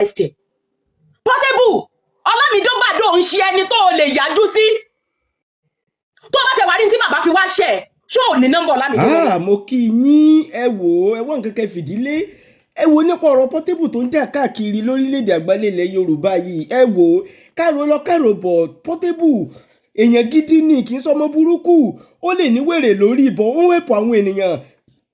arrest ẹ̀. Portable, Ọlámídé Bàdó ń ṣe ẹni tó o lè yájú sí. Tó o bá tẹ̀ wá rí ní tí bàbá fi wá ṣẹ̀, ṣó ò ní nọ́mbà Ọlámídé lọ́wọ́? Ah, mo kí yín. Ẹ wò ó, ẹ wọ́n nǹkan kẹ́ fìdílé. Ẹ wo nípa ọ̀rọ̀ Portable tó ń jà káàkiri lórílẹ̀‐èdè àgbáyé ilẹ̀ Yorùbá yìí. Ẹ wò ó, káàró lọ káàró bọ̀, Portable èèyàn gidi ni, kì í sọmọ burúkú. Ó lè ní wèrè lórí ìbọn, ó ń wẹ̀pọ̀ àwọn ènìyàn.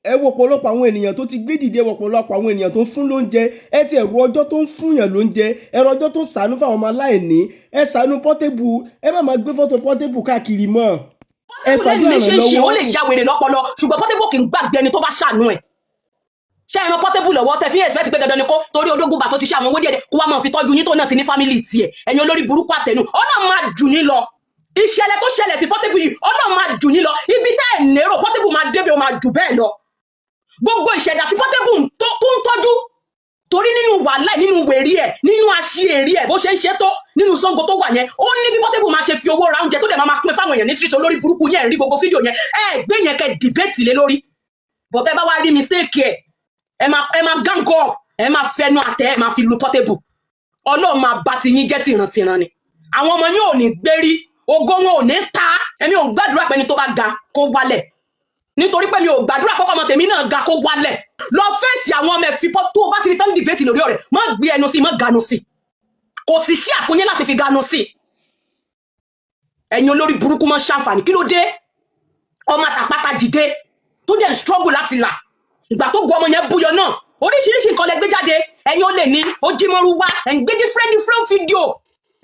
Ẹ wo ọ̀pọ̀lọpọ̀ àwọn ènìyàn tó ti gbé dìde, ẹ wo ọ̀pọ̀lọpọ̀ àwọn ènìyàn tó ń fún lóúnjẹ. Ẹ ti ẹ̀rù ọjọ́ tó ń fúnyàn lóúnjẹ, ẹ̀rọ ọjọ́ tó ń ṣàánú fáwọn ọmọ aláìní. Ẹ ṣàánú Portable, ẹ má máa gbé fọ́tò Portable káàkiri mọ́. Ẹ Portable fàdúrà lè ṣe ràn é ṣe, ó lọ́wọ́. lè ya wèrè lọ́pọlọ, ṣùgbọ́n Portable kì í gbàgbé ẹni tó bá ṣàánú ẹ̀. Ṣé ẹran Portable lọ́wọ́ tẹ fi expect pé dandan ni kó torí ológun bàtọ́ ti ṣe àwọn owó díẹ̀ kó wá máa fi tọ́jú yín, tó náà ti ní family tiẹ̀? Ẹ̀yin olórí burúkú àtẹnu, Ọlọ́run máa jù ní lọ. Ìṣẹ̀lẹ̀ tó ṣẹlẹ̀ sí Portable yìí, Ọlọ́run máa jù ní lọ. Ibi tẹ́ ẹ̀ lérò Portable máa débẹ̀, ó máa jù bẹ́ẹ̀ lọ. Gbogbo ìṣẹ̀dá tí Portable tó ń tọ́jú, torí nínú wàhálà ẹ̀, nínú wèrè ẹ̀, nínú aṣíèrè ẹ̀, bó ṣe ń ṣe tó nínú Ṣàngó tó wà yẹn, ó ní bí Portable máa ṣe fi owó ra oúnjẹ tó dẹ̀ máa máa pín fáwọn èèyàn ní street. Olórí burúkú yẹn rí gbogbo fídíò yẹn, ẹ gbé yẹn kẹ́ debate lé lórí. But ẹ bá wá rí mistake ẹ, ẹ máa gang up, ẹ máa fẹnu àtẹ, ẹ máa fi lu Portable. Ọlọ́run máa bá ti yín jẹ́ tìrantìran ni. Àwọn ọmọ yín ò ní gbérí, ògo wọn ò ní ta. Èmi ò gbàdúrà pé ẹni tó bá ga kó wálẹ̀, nítorí pé mi ò gbàdúrà pé ọmọ tèmi náà ga kó wálẹ̀. Lọ fèsì àwọn ọmọ ẹ̀ fi pọ́. Tó o bá ti rí tán debate lórí ọ̀rẹ́, má gbé ẹnu sí, má ganu sí. Kò sì sí àfúnyín láti fi ganu sí. Ẹ̀yin olórí burúkú máa ń ṣàǹfààní. Kí ló dé? Ọmọ àtàpátá jìde tó dẹ̀ ń struggle láti là, ìgbà tó gun ọmọ yẹn búyọ náà, oríṣiríṣi nǹkan lẹ gbé jáde. Ẹ̀yin ó lè ní ó jí mọ́rú wá, ẹ̀ ń gbé different different video,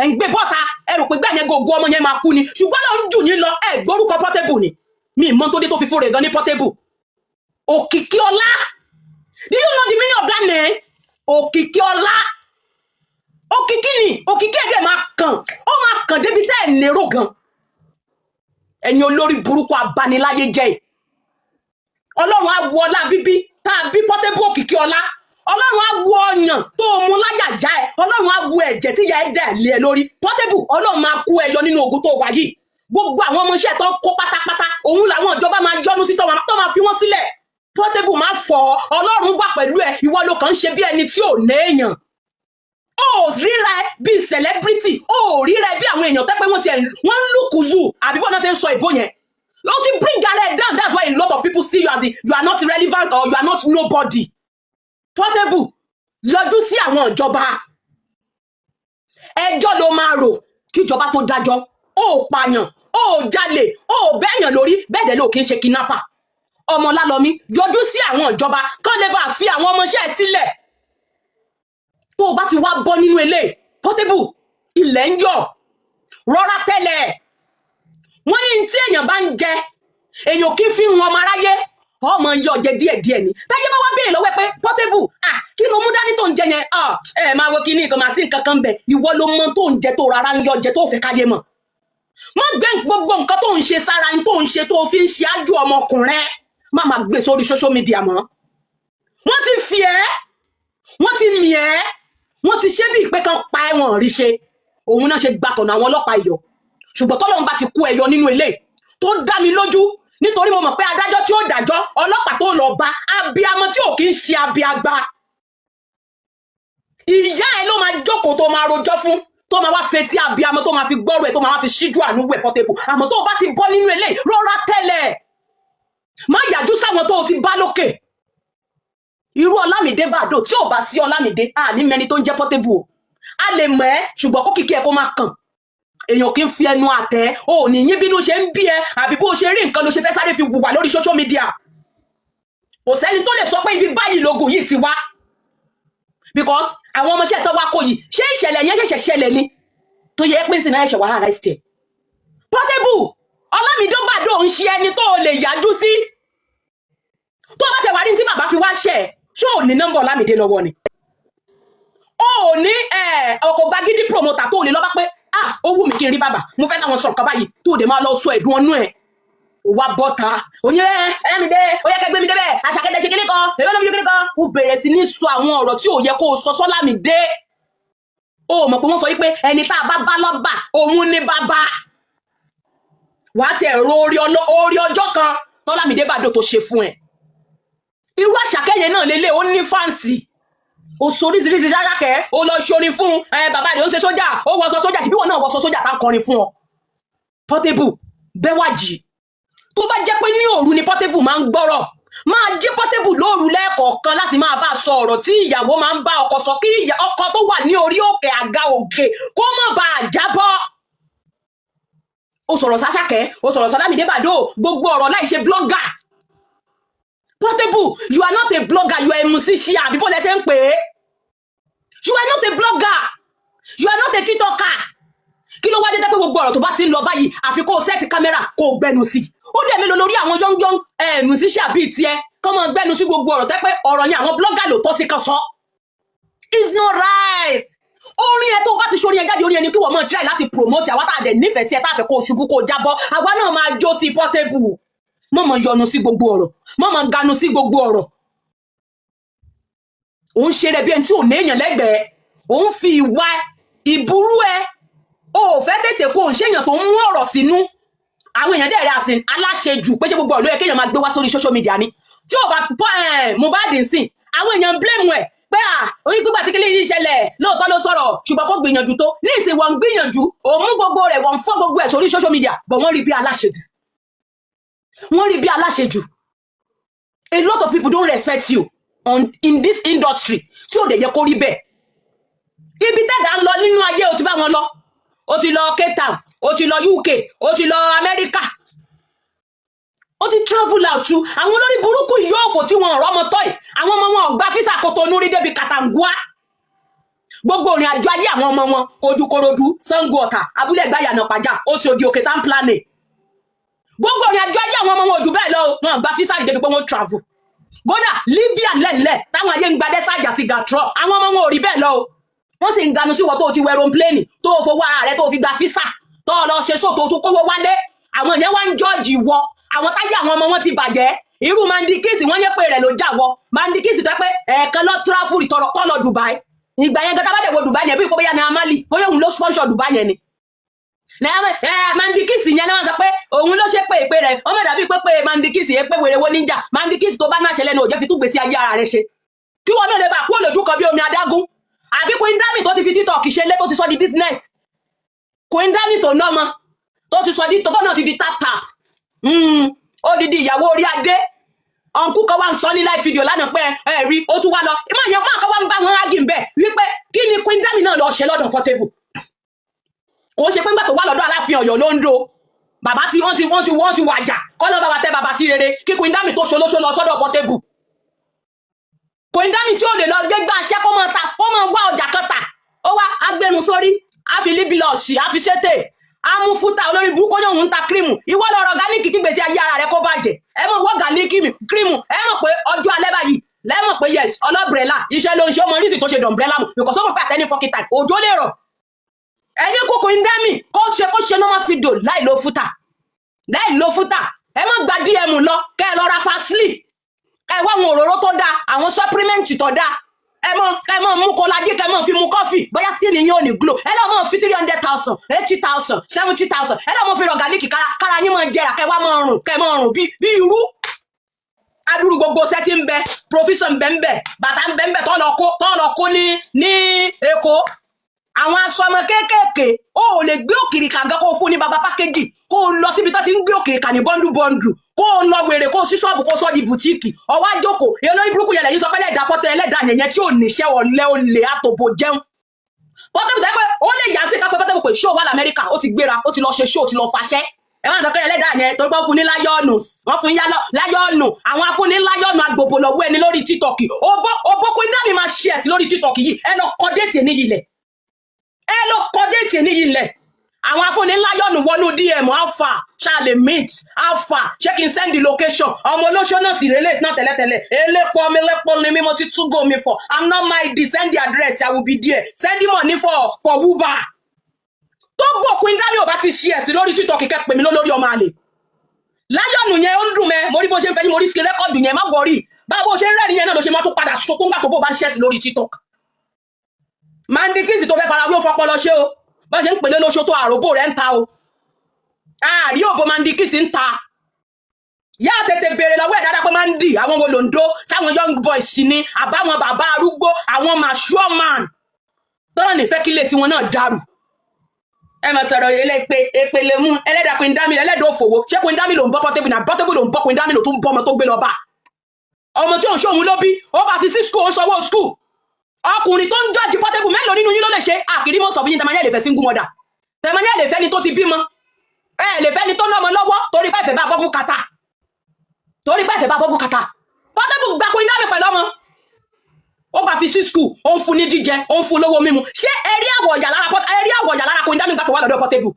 ẹ̀ ń gbé bọ́ta. Ẹ rò pé gbà yẹn gbogbo ọmọ yẹn máa kú ni, ṣùgbọ́n lọ́n jù yín lọ. Ẹ gbórúkọ Portable ni mi mọ́ tó dé tó fi fúnra ẹ̀ gan ní Portable. Òkìkí ọlá, do you know the meaning of that name? Òkìkí ọlá, òkìkí ni, òkìkí ẹ̀ dẹ̀ máa kàn, ó máa kàn débi tẹ́ ẹ̀ lérò gan. Ẹ̀yin olórí burúkú abaniláyé jẹ́ yìí, Ọlọ́run á wọ ọlá bíbí tá a bí Portable Òkìkí ọlá. Ọlọ́run á wọ ọyàn tó o mú láyà já ẹ. Ọlọ́run á wọ ẹ̀jẹ̀ tí ìyá ẹ dẹ̀ lé ẹ lórí. Portable, Ọlọ́run máa kó ẹ yọ nínú ogun tó wà yìí. Gbogbo àwọn ọmọọṣẹ́ tó ń kó pátápátá, òun làwọn ìjọba máa yọ́nú sí, tó máa fi wọ́n sílẹ̀. Portable, máa fọ, Ọlọ́run wà pẹ̀lú ẹ. Ìwọ ló kàn ń ṣe bí ẹni tí ò néèyàn. Ó ríra ẹ bí celebrity, ó ríra ẹ bí àwọn èèyàn tẹ́ pé wọ́n ti ẹ̀ wọ́n ń look you, àbí bọ́n náà ṣe ń sọ ìbò yẹn ló ti bring ara ẹ down. That's why a lot of people see you as you are not relevant or you are not nobody. Portable, yọjú sí àwọn ìjọba. Ẹjọ́ ló máa rò kíjọba tó dájọ́. Ó pààyàn, ó jalè, ó bẹ́ẹ̀yàn lórí, bẹ́ẹ̀ dẹ̀ ló kì í ṣe kidnapper. Ọmọ Lálọ́mí, yọjú sí àwọn ìjọba kán lè bá fi àwọn ọmọọṣẹ́ sílẹ̀. Tó o bá ti wá bọ́ nínú ilé, Portable, ilẹ̀ ń yọ̀. Rọra tẹ́lẹ̀. Wọ́n ní tí èèyàn bá ń jẹ, èèyàn kì í fi ń wọn ọmọ aráyé. Ọmọ yọ jẹ díẹ̀díẹ̀ ni. Táyé bá wá béèrè lọ́wọ́ ẹ pé, "Portable, ah, kí ló mú dání tó ń jẹ yẹn?" Ah, ẹ máa wo kíní nǹkan, máa sí nǹkan kan bẹ̀. Ìwọ ló mọ tó ń jẹ, tó rárá ń yọ jẹ, tó fẹ́ káyé mọ̀. Má gbé gbogbo nǹkan tó ń ṣe sára, tó ń ṣe, tó fi ń ṣe ájú ọmọkùnrin, má máa gbé sórí social media mọ́. Wọ́n ti fi ẹ́, wọ́n ti mì ẹ́, wọ́n ti ṣe bí ìpè kan pa ẹ́, wọ́n rí ṣe. Òun náà ṣe gbàtọ̀nà àwọn ọlọ́pàá ìyọ̀. Ṣùgbọ́n tọ́lọ́run bá ti kó ẹyọ nínú ilé tó dá mi lójú, nítorí mo mọ̀ pé adájọ́ tí ó dájọ́, ọlọ́pàá tó lọ bá, abiamọ tí ò kí ń ṣe abiagba, ìyá ẹ ló máa jókòó tó máa rojọ́ fún, tó máa wá fetí abiamọ, tó máa fi gbọ́rọ̀ ẹ̀, tó máa wá fi ṣíjú àánú wẹ̀. Portable, àmọ́ tó o bá ti bọ́ nínú ilé, rọra tẹ́lẹ̀, má yàjú sáwọn tó o ti bá lókè. Irú Ọlámídé Bàdó, tí ò bá sí Ọlámídé, a ní mẹni tó ń jẹ́ Portable o. A lè mọ̀ ẹ́, ṣùgbọ́n kó kìkì ẹ kó má kàn. Èèyàn kì í fi ẹnu àtẹ ò ní yín. Bínú ṣe ń bí ẹ, àbí bó ṣe rí nǹkan ló ṣe fẹ́ sáré fi wùwà lórí social media. Kò sẹ́ni tó lè sọ pé ibi báyìí lógun yìí ti wá, because àwọn ọmọọṣẹ́ tó wá kó yìí, ṣé ìṣẹ̀lẹ̀ yẹn ṣẹ̀ṣẹ̀ ṣẹlẹ̀ ni tó yẹ pé sínú ẹ̀ṣẹ̀ wàhálà arrest ẹ̀? Portable, Ọlámídé Bàdó ń ṣe ẹni tó o lè yájú sí. Tó o bá tẹ̀ wá rí tí bàbá fi wá ṣẹ̀, ṣó ò ní nọ́mbà Ọlámídé lọ́wọ́ ni? O ò ní ọkọ̀ gbagidi promoter tó o lè lọ bá pé, "Ah, ó wù mí kí n rí bàbá, mo fẹ́ káwọn sọ nǹkan báyìí," tó o dẹ̀ máa lọ sọ ẹ̀dùn ọnú ẹ̀ wá bọ́ta òní ẹ Ọlámídé, ó yẹ kẹ́ gbé mi débẹ̀, àṣàkẹ́tẹ̀ ṣe kíní kan, èmi náà fi ṣe kíní kan. Ó bẹ̀rẹ̀ sí ní sọ àwọn ọ̀rọ̀ tí ò yẹ kó o sọ sọ́lámídé. Ó mọ̀ pé wọ́n sọ wípé ẹni tá a bá bá lọ́ba, òun ní bàbá. Wàá tiẹ̀ ro orí ọjọ́ kan tọ́lámídé Bàdó tó ṣe fún ẹ. Irú àṣàkẹ́yẹ náà lélẹ̀, ó ní fans. O sọ oríṣiríṣi sárákẹ́, o lọ ṣorin fún ẹ. Bàbá rẹ̀ ó ń ṣe sójà, ó wọṣọ sójà, ṣùgbọ́n ìwọ náà wọṣọ sójà tá ń kọrin fún ọ. Portable, Bẹ́wàjì, tó bá jẹ́ pé ní òru ni Portable máa ń gbọ́rọ̀, máa jí Portable lóru lẹ́ẹ̀kọ̀ọ̀kan láti máa bá a sọ ọ̀rọ̀ tí ìyàwó máa ń bá ọkọ sọ, kí ọkọ tó wà ní orí òkè àga òkè kó má bàa jábọ́. Ó sọ̀rọ̀ sáṣàkẹ́, ó sọ̀rọ̀ sọ́lámìdé bàdó, gbogbo ọ̀rọ̀ láì ṣe blogger. Portable, you are not a blogger, you are a musician. Àbí bó lẹ ṣe ń pè é? You are not a blogger, you are not a TikToker. Kí ló wá dé tẹ́ pé gbogbo ọ̀rọ̀ tó bá ti ń lọ báyìí, àfi kó o set camera, kó o gbẹnu sí i? Ó dẹ̀ mélòó lórí àwọn young young musician bíi tiẹ̀ kọ́ mọ́ gbẹnu sí gbogbo ọ̀rọ̀ tẹ́ pé ọ̀rọ̀ ni àwọn blogger ló tọ́ sí kan sọ? It's not right. Orin ẹ tó o bá ti ṣorin ẹ jáde, orin ẹni kí wọ́n máa try láti promote. Àwa tá a dẹ̀ nífẹ̀ẹ́ sí ẹ, tá a fẹ́ kó o ṣubú, kó o jábọ́, àwa náà máa jó sí. Portable, mọ̀ mọ̀ yọnu sí gbogbo ọ̀rọ̀, mọ̀ mọ̀ ganu sí gbogbo ọ̀rọ̀. Òun ṣe rẹ bí ẹni tí ò néèyàn lẹ́gbẹ̀ẹ́. Òun fi ìwà ìburú ẹ, o ò fẹ́ tètè kó òun ṣèyàn tó ń mú ọ̀rọ̀ sínú. Àwọn èèyàn dẹ̀ rẹ̀ àsìn aláṣejù pé ṣé gbogbo ọ̀rọ̀ ló yẹ kéèyàn máa gbé wá sórí social media ni? Tí ò bá pọ́ Mohbad nsìn, àwọn èèyàn ń blame ẹ̀ pé à orí gbígbà tí kílí yìí ṣẹlẹ̀, lóòótọ́ ló sọ̀rọ̀, ṣùgbọ́n kó gbìyànjú tó ní ìsìn. Wọ́n ń gbìyànjú, òun mú gbogbo rẹ̀, wọ́n ń fọ́ gbogbo ẹ̀ sórí social media, but wọ́n rí bí aláṣejù, wọ́n rí bí aláṣejù. A lot of people don't respect you on in this industry, tí ò dẹ̀ yẹ kó rí bẹ́ẹ̀. Ibi tẹ́dà ń lọ nínú ayé, o ti bá wọn lọ. O ti lọ Cape Town, o ti lọ UK, o ti lọ America, o ti travel out tu àwọn olórí burúkú yóò fò tí wọn ọ̀rọ̀ ọmọ tọ́ ẹ̀. Àwọn ọmọ wọn ò gba visa Kotonu rí débi Katangua. Gbogbo ìrìn àjò ayé àwọn ọmọ wọn kojú Korodu, Sango Ọ̀tà, Abúlé Ẹ̀gbá, Ìyànà Pàjá, Oṣòdì Òkè, town planning. Gbogbo ìrìn àjò ayé àwọn ọmọ wọn ò jù bẹ́ẹ̀ lọ o. Wọn gba visa débi pé wọ́n travel kódà Libya lẹ́lẹ̀ táwọn ayé ń gba desert àti gàtrọ̀. Àwọn ọmọ wọn ò rí bẹ́ẹ̀ lọ o. Wọ́n sì ń ganu sí wọ́n tó ti wọ aeroplane, tó o fowó ara rẹ tó o fi gba visa, tó o lọ ṣe sóò, tó o tún kówó wálé. Àwọn yẹn wá ń jọ́ọ̀jì wọ àwọn táyé àwọn ọmọ wọn ti bàjẹ́. Irú Mandikisi, wọ́n yẹ pé rẹ̀ ló jà wọ Mandikisi tó pé ẹ̀ẹ̀kan lọ travel tọrọ tọ́ lọ Dubai. Ìgbà yẹn gẹ́gẹ́ bá dẹ̀ wo Dubai yẹn bí bóyá ní Amali, bóyá òun ló sponsor Dubai yẹn ni. Mandikisi yẹn ni wọ́n sọ pé òun ló ṣe pé ìpè rẹ̀ wọ́n mọ̀ dàbí pé Mandikisi yẹn pé wèrè wo níjà. Mandikisi tó bá náà ṣẹlẹ̀ ní òjẹ́ fi tún gbèsè ayé ara rẹ̀ ṣe kí wọn náà lè bá kú òlòjú kan bí omi adágún. Àbí Queen Dami tó ti fi TikTok ṣe lé, tó ti sọ di business. Queen Dami tó ná ọmọ tó ti sọ di tó náà ti di tap tap, odidi ìyàwó orí adé. Ọ̀nkú kan wá ń sọ ní live video lánàá pé ẹ rí ó tún wá lọ ìmọ̀ yẹn máa kọ́ wá ń bá wọn ágì ń bẹ̀ wípé kí ni Queen Dami náà lọ ṣe lọ́dọ̀ Portable? Kò ṣe pé ńgbà tó wà lọ́dọ̀ Aláàfin Ọ̀yọ́ ló ń do bàbá tí wọ́n ti wàjà kọ́ lọ́ bá wa tẹ́ bàbá sí rere, kí Queen Dami tó ṣolóṣó lọ sọ́dọ̀ Portable. Queen Dami tí ò lè lọ gbégbá aṣẹ́, kó máa ta, kó máa wá ọjà kan tà, ó wá agbẹnu sórí, á fi líbílọ̀ọ̀sì, á fi sétè, á mú fúta. Olórí burúkú ní òun ń ta cream. Ìwọ lọ rọ organic kí gbèsè ayé ara rẹ kó bàjẹ́. Ẹ mọ̀ wọ́n organic cream, ẹ mọ̀ pé ọjọ́ alẹ́ báyìí lẹ́mọ̀ pé yes, ọlọ́brẹ̀là iṣẹ́ ló ń ṣe. Ọmọ rísì tó ṣe dọ̀mbrẹ́là mù because ó mọ̀ pé àtẹni fucking time òjò lè rọ̀. Ẹni kókò ń dá mi kó ṣe normal video láì lo fúta, láì lo fúta. Ẹ má gba DM lọ kẹ́ ẹ lọ ra Vaseline, ẹ wá àwọn òróró tó dáa, àwọn supplement tó dáa. Ẹ mọ mú kọlájí, kẹ mọ fi mu kọfì, bóyá skin yín ò ní glow. Ẹ lọ mọ fi 300,000, 80,000, 70,000, ẹ lọ mọ fi organic kára kára yín mọ jẹrà, kẹ wá mọ rùn, kẹ mọ rùn bí irú. Adúrú gbogbo ṣẹ́ tí ń bẹ, provision ń bẹ ń bẹ, bàtà ń bẹ ń bẹ, tọ́ lọ kó ní Èkó, àwọn aṣọ ọmọ kéékèèké. Ó ò lè gbé òkìrìkà gan kó o fún ní baba package, kó o lọ síbi tó ti ń gbé òkìrìkà ní bundle bundle, kó o lọ wèrè, kó o sí ṣọ́ọ̀bù, kó o sọ di boutique. Ọwọ́ àjòkò èyí olórí burúkú yẹn lẹ́yìn sọ pé ẹlẹ́dàá pọ́tẹ́, ẹlẹ́dàá yẹn tí ò níṣẹ́, ọ̀lẹ́, olè, àtòbò jẹun. Portable tẹ́ pé ó lè yà sí kápẹ́ Portable pé show wà lamẹ́ríkà, ó ti gbéra, ó ti lọ ṣe show, ó ti lọ faṣẹ́. Ẹ wọ́n sọ pé ẹlẹ́dàá yẹn torí pé wọ́n fún ní láyọ̀nù, wọ́n fún ní láyọ̀nù. Àwọn afúnni láyọ̀nù agbòbò lọ́wọ́ ẹni lórí TikTok. Òbó òbó Queen Dami máa ṣe ẹ̀sìn lórí TikTok yìí. Ẹ lọ kọ date ní yìí lẹ̀, ẹ lọ kọ date ní yìí lẹ̀. Àwọn afúnni láyọ̀nù wọnú DM, "Alpha, ṣáà meet? Alpha, ṣé kí n send the location?" Ọmọ olóṣó náà sì rélé náà tẹ́lẹ̀tẹ́lẹ̀. Elépo ọmọ elépo ni mímọ́ ti túgò mi for. I'm not mind, send the address, I will be there. Send the money for Uber. Tó gbọ́ Queen Dami ò bá ti ṣe ẹ̀sìn lórí TikTok, kẹ́ pè mí lórí ọmọ àlè. Láyọ̀nù yẹn ó ń dùn mẹ́. Mo rí bó ṣe ń fẹ́ ní, mo rí sí record yẹn. Má worry, báwo ṣe ń rẹ́rìn yẹn náà ló ṣe máa tún padà sunkún gbà tó bó bá ń ṣẹ̀sìn lórí TikTok. Mandikisi tó fẹ́ fara wé, ó fọpọlọ ṣe o. Bá ṣe ń pèlé lóṣó tó àròbó rẹ̀ ń ta o, àrí òbò Mandikisi ń ta. Yá tètè béèrè lọ́wọ́ ẹ̀ dáadáa pé máa ń dì àwọn wo ló ń dó, sáwọn young boys ni àbáwọn bàbá arúgbó, àwọn mature man tọ́rọ̀ nífẹ̀ẹ́ kílé tiwọn náà dàrú. Ẹ máa sọ̀rọ̀ elépe èpè lè mú ẹlẹ́dàá Queen Dami, ẹlẹ́dàá òfòwò. Ṣé Queen Dami ló ń bọ́ Portable náà? Portable ló ń bọ́ Queen Dami, ló tún bọ́ ọmọ tó gbé lọ bá, ọmọ tí òun ṣe òun ló bí. Ó bá fi sí school, ó ń sanwó school. Ọkùnrin tó ń judge Portable, mélòó nínú yín ló lè ṣe? Àkìrí mọ́ sọ fún yín, tẹ̀mọ́yẹ́ lè fẹ́ single mother, tẹ̀mọ́yẹ́ lè fẹ́ ni tó ti bímọ, ẹ lè fẹ́ ni tó ná ọmọ lọ́wọ́, torí pé ìfẹ́ bá bọ́ bùkátà, torí pé ìfẹ́ bá bọ́ bùkátà. Portable gba Queen Dami pẹ̀lú ọmọ, ó bá fi sí school, ó ń fún ní jíjẹ, ó ń fún lówó mímu. Ṣé ẹ rí àwọ̀ ọ̀yà lára ẹ rí àwọ̀ ọ̀yà lára Queen Dami gbà tó wà lọ́dọ̀ Portable?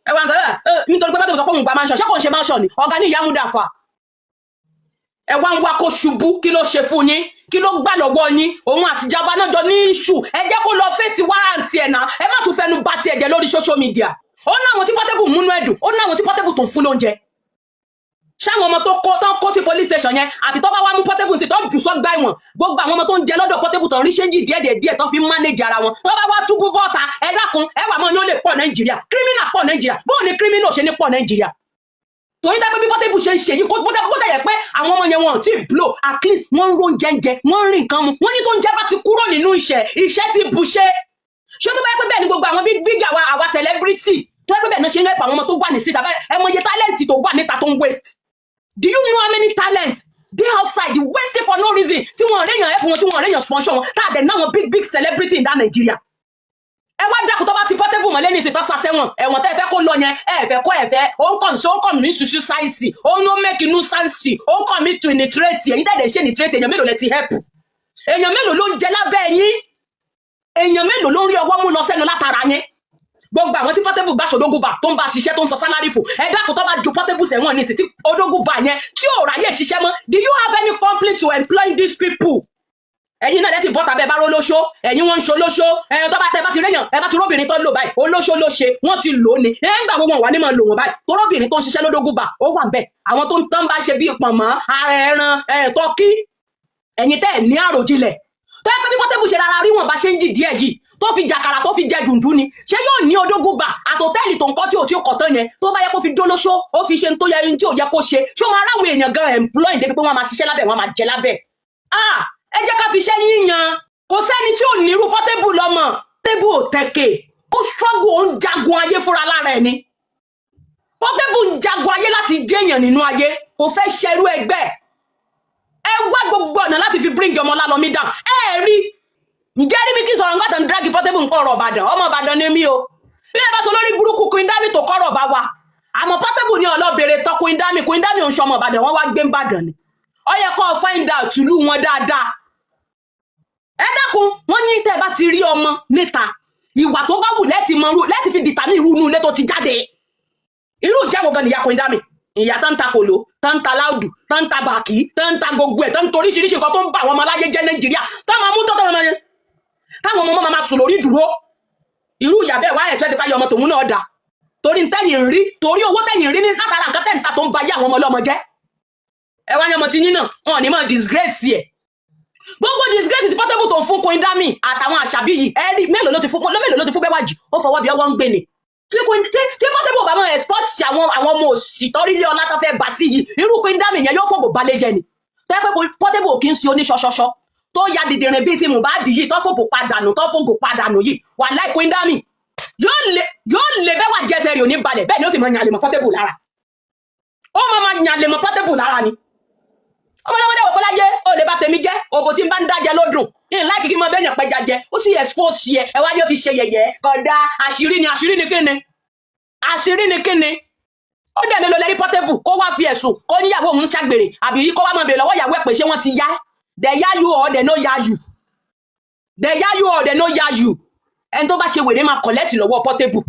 Ẹ wá ń sọ ẹ nítorí pé Portable sọ pé òun gba mansion. Ṣé kò ń ṣe mansion ni ọ̀gá ní ìyá múdàfà? Ẹ wá ń wá kó ṣubú. Kí ló ṣe fún yín? Kí ló gbà lọ́wọ́ yín? Òun àtìjọba náà jọ ní issue. Ẹ jẹ́ kó lọ face warrant ẹ̀ náà. Ẹ má tún fẹnu bà tiẹ̀ jẹ́ lórí social media. Ó ní àwọn tí Portable múnú ẹ̀dùn, ó ní àwọn tí Portable tó ń fún lóúnjẹ. Ṣáwọn ọmọ tó kó tó ń kó sí police station yẹn, àbí tó bá wá mú Portable sí, tó jù sọ́gbà ẹ̀wọ̀n, gbogbo àwọn ọmọ tó ń jẹ lọ́dọ̀ Portable, tó ń rí change díẹ̀ díẹ̀ díẹ̀ tó fi ń manage ara wọn, tó bá wá túbú bọ́ta, ẹ dákun, ẹ wà mọ́ ní ó lè pọ̀ Nàìjíríà? Criminal pọ̀ Nàìjíríà. Bóun ni criminal ṣe ní pọ̀ Nàìjíríà? Torí dápẹ́ bí Portable ṣe ń ṣe yìí, kó bó tẹ̀ yẹ pé àwọn ọmọ yẹn, wọn ò tí ì blow, at least wọ́n ń ró oúnjẹ ń jẹ, wọ́n ń rí nǹkan mu. Wọ́n ní tó ń jẹ́ bá ti kúrò nínú ìṣẹ́, ìṣẹ́ ti bù ṣe. Ṣé tó bá yẹ pé bẹ́ẹ̀ ni gbogbo àwọn big big àwa celebrity, tó yẹ pé bẹ́ẹ̀ náà ṣe ń help àwọn ọmọ tó wà ní street, àbẹ́ ẹ mọ iye talent tó wà níta tó ń waste? Do you know how many talent dey outside wasting for no reason, tí wọ́n réyàn help wọn, tí wọ́n réyàn sponsor wọn, tá a dẹ̀ náà wọn big big celebrity in that Nigeria? Ẹ wá dákun, tó bá ti Portable mọ́lé ní ìsìn, tó sá sẹ́wọ̀n, ẹ̀wọ̀n tẹ́ ẹ fẹ́ kó lọ yẹn, ẹ fẹ́ kó ẹ fẹ́ ó ń kàn sí, ó ń kàn ní suicide, ó ń no make no sense, ó ń commit to nitrate. Ẹ̀yin tẹ̀lé ṣe nitrate, èèyàn mélòó lẹ ti help? Èèyàn mélòó ló ń jẹ lábẹ́ yín? Èèyàn mélòó ló ń rí ọwọ́ mú lọ sẹ́nu látara yín? Gbogbo àwọn tí Portable gbà sódógùbà, tó ń bá ṣiṣẹ́, tó ń sọ salary fún, ẹ dákun, tó bá ju Portable sẹ́wọ̀n ní ìsìn, tí odógùbà yẹn tí ò ráyè ṣiṣẹ́ mọ́, do you have any complaint to employ these people? Ẹ̀yin náà lẹ́sìn bọ́tà bẹ́ẹ̀ bá ró lóṣó, ẹ̀yin wọ́n ń ṣe olóṣó. Ẹ̀yin tó bá tẹ bá ti réyàn, ẹ bá ti róbìnrin tó ń lò báyìí, olóṣó ló ṣe, wọ́n ti lò ó ni. Ẹ̀ ń gbà gbogbo wọn wà ní máa lò wọ́n báyìí, toróbìnrin tó ń ṣiṣẹ́ lódógùbà, ó wà ń bẹ̀, àwọn tó ń tán bá ṣe bíi pọ̀nmọ́, ẹran ẹ̀ tọ́kí. Ẹ̀yin tẹ́ ẹ̀ ní àròjinlẹ̀, tó yẹ pé bí Portable ṣe rárá rí wọn bá ṣe ń jì díẹ̀ yìí, tó fi jàkàrà, tó fi jẹ dùndún ni, ṣé yóò ní odógùbà àtòtẹ́ẹ̀lì tó ń kọ́ tí ò tí ò kọ́ tán yẹn, tó bá yẹ kó fi dólóṣó, ó fi ṣe tó yẹ tí ò yẹ kó ṣe, ṣé ó máa ráwọn èèyàn gan employ débi pé wọ́n máa ṣiṣẹ́ lábẹ́, wọ́n máa jẹ lábẹ́? Ah, ẹ jẹ́ ká fi iṣẹ́ yíyan. Kò sẹ́ni tí ò ní irú Portable lọ́mọ. Portable ò tẹ̀kẹ̀, ó struggle, ó ń jagun ayé fúnra lára ẹ̀ ni. Portable ń jagun ayé láti jẹ́yàn nínú ayé, kò fẹ́ ṣerú ẹgbẹ́ ẹ. Wá gbogbo ọ̀nà láti fi bring ọmọ Ọlálọ́mí down. Ẹ rí, ǹjẹ́ rí mi kí n sọ̀rọ̀ nígbà tó ń drag Portable nǹkan ọ̀rọ̀ Ìbàdàn? Ọmọ Ìbàdàn ni mí o. Bí ẹ bá sọ lórí burúkú Queen Dami tó kọ́rọ̀ bá wa, àmọ́ Portable ní ọlọ́bẹ̀rẹ̀ tọ́ Queen Dami. Queen Dami ò ń ṣọmọ Ìbàdàn, wọ́n wá gbé ń Ìbàdàn ni. Ó yẹ kó find out ìlú wọn dáadáa. Ẹ dákun, wọ́n ní tẹ́ ẹ bá ti rí ọmọ níta, ìwà tó bá wù lẹ́ẹ̀tì mọ irú lẹ́ẹ̀tì fi determine irú inú ilé tó ti jáde. Irú ìjáwó gan nìyá Queen Dami, ìyá tó ń ta kòló, tó ń ta láùdù, tó ń ta bàkí, tó ń ta gbogbo ẹ̀, tó ń toríṣiríṣi nǹkan tó ń bà àwọn ọmọ aláyé jẹ́ Nàìjíríà, tó máa mú tọ́tọ́ máa yẹn, táwọn ọmọ máa sùn lórí ìdúró. Irú ìyá bẹ́ẹ̀ wá ẹ̀sẹ̀ ti bá yọ ọmọ tòun náà dà, torí tẹ́yìn rí, torí owó tẹ́yìn rí ní látara nǹkan tẹ́ǹta tó ń ba yé àwọn ọmọ ọlọ́mọ jẹ́. Ẹ wá ní ọmọ tí yín náà, wọn ò ní máa disgrace ẹ̀. Gbogbo disgrace ti Portable tó ń fún Queen Dami àtàwọn àṣàbí yìí, ẹ rí mélòó ló ti fún, mélòó ló ti fún Bẹ́wàjì, ó fọwọ́ bí ọwọ́ ń gbé ni. Tí Portable bá máa expose àwọn ọmọ òsì tọ́rí lé ọlá tó fẹ́ bá sí yìí, irú Queen Dami yẹn yóò fòbò balẹ̀ jẹ ni. Tó yẹ pé Portable kì í ṣe oníṣọṣọṣọ tó ya dìdìrín bíi ti Mohbad yìí, tó fòbò padànù, tó fògò padànù yìí, wàláì, Queen Dami yóò lè bẹ́ẹ̀ wà jẹsẹ̀ rẹ̀ ò ní balẹ̀. Bẹ́ẹ̀ ni ó sì máa yàn lè mọ́ Portable lára, ó máa yàn lè mọ́ Portable lára ni. Ọmọdé wò bọ́láyé ó lè bá tèmi jẹ́. Òbò tí n bá ń dájẹ ló dùn ní láìkí kí n máa bẹ́yàn pẹja jẹ. Ó sì expose yẹ, ẹ wá yóò fi ṣe yẹ̀yẹ́. Kódà àṣírí ni, àṣírí ni kíni? Àṣírí ni kíni? Ó dẹ̀ mélòó lẹ́rí Portable kó wá fi ẹ̀sùn kó níyàwó òun ń ṣàgbèrè, àbí kó wá máa bèèrè lọ́wọ́ ìyàwó ẹ̀ pé ṣé wọ́n ti yá? They yá you or they no yá you? They yá you or they no yá you? Ẹni tó bá ṣe wèrè máa collect lọ́wọ́ Portable.